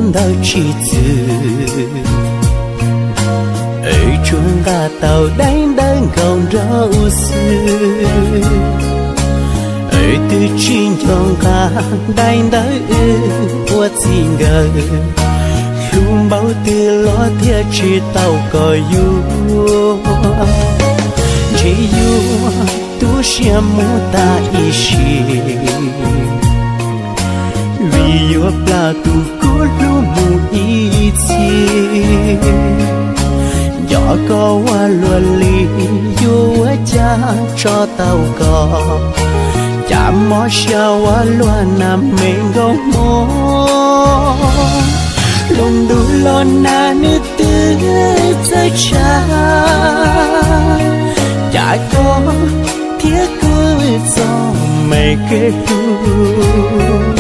ntawd tsis txwm, wb tsuas nqa tau daim ntawv nkaus nraum xwb. Wb twb tsis nco nqa daim ntawv wb ua txij nkawm, hlub npaum twg los thiaj tsis tau kom yuav, ntshe yuav tu siab mus tag ib sim, vim yuav plam tus kub hlub mus ib txhis. Nco koj ua luaj li, yuav ua cas tso tau koj, cas mob siab ua luaj na me nkauj hmoob. Lub ntuj los nag nws twb txawj tsam, cas koj thiab kuv txoj me kev hlub,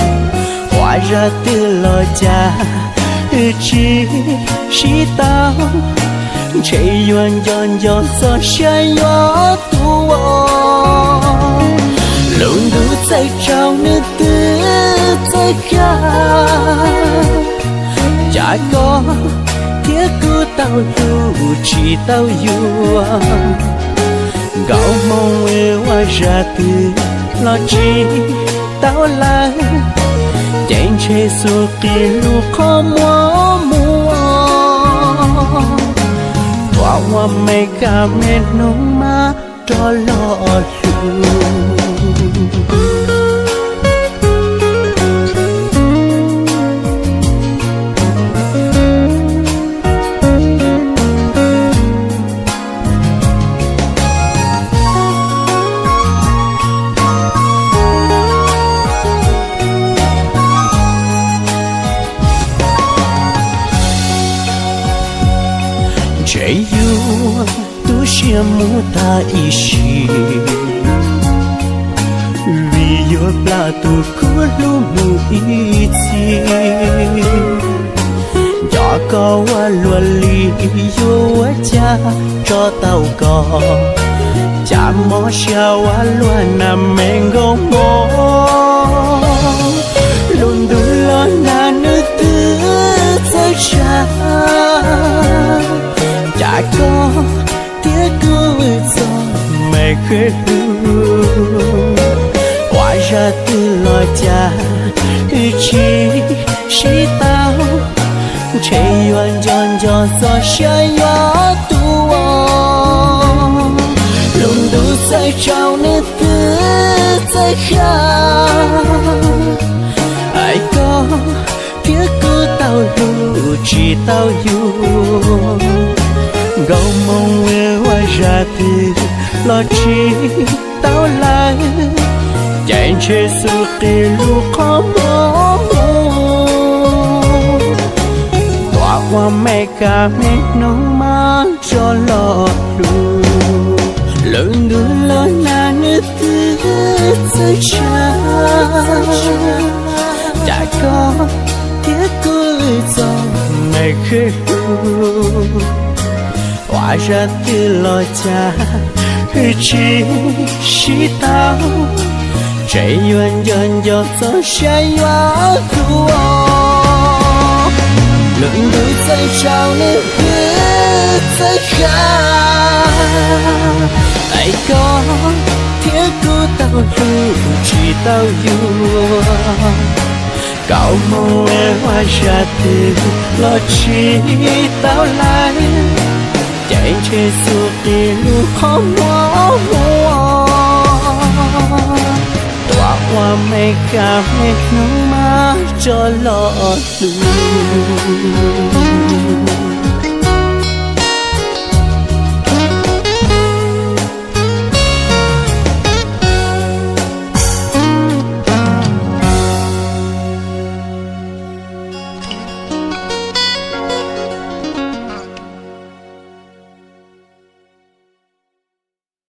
ua zaj twg los cas wb tsis sib tau, ntshe yuav nco nco txog siab yuav tuag. Lub ntuj txawj tsaug nws twb txawj khav, cas koj thiab kuv tau hlub tsis tau yuav. Nkauj hmoob ua zaj twg los tsis tau lawm, ces ntshe xub qis lub qhov muag mus, tuaj ua me kab me noog mas rov los hlub. Ntshe yuav tu siab mus tag ib sim, vim yuav plam tus kub hlub mus ib txhis. Nco koj ua luaj li, yuav ua cas tso tau koj, cas mob siab ua luaj na me nkauj hmoob. Lub ntuj los nag nws twb txawj tsam, cas koj thiab kuv txoj me kev hlub, ua zaj twg los cas wb tsis sib tau, ntshe yuav nco nco txog siab yuav tuag. Lub ntuj txawj tsaug nws twb txawj khav, es koj thiab kuv tau hlub tsis tau yuav. Nkauj hmoob ua zaj twg los tsis tau lawm, ces ntshe xub qis lub qhov muag mus, tuaj ua me kab me noog mas rov los hlub. Lub ntuj los nag nws twb txawj tsam, cas koj thiab kuv txoj me kev hlub, ua zaj twg los cas wb tsis sib tau, ntshe yuav nco nco txog siab yuav tuag. Lub ntuj txawj tsaug nws twb txawj khav, es koj thiab kuv tau hlub tsis tau yuav. Nkauj hmoob ua zaj twg los tsis tau lawm, ces ntshe xub qis lub qhov muag mus, tuaj ua me kab me noog mas rov los hlub.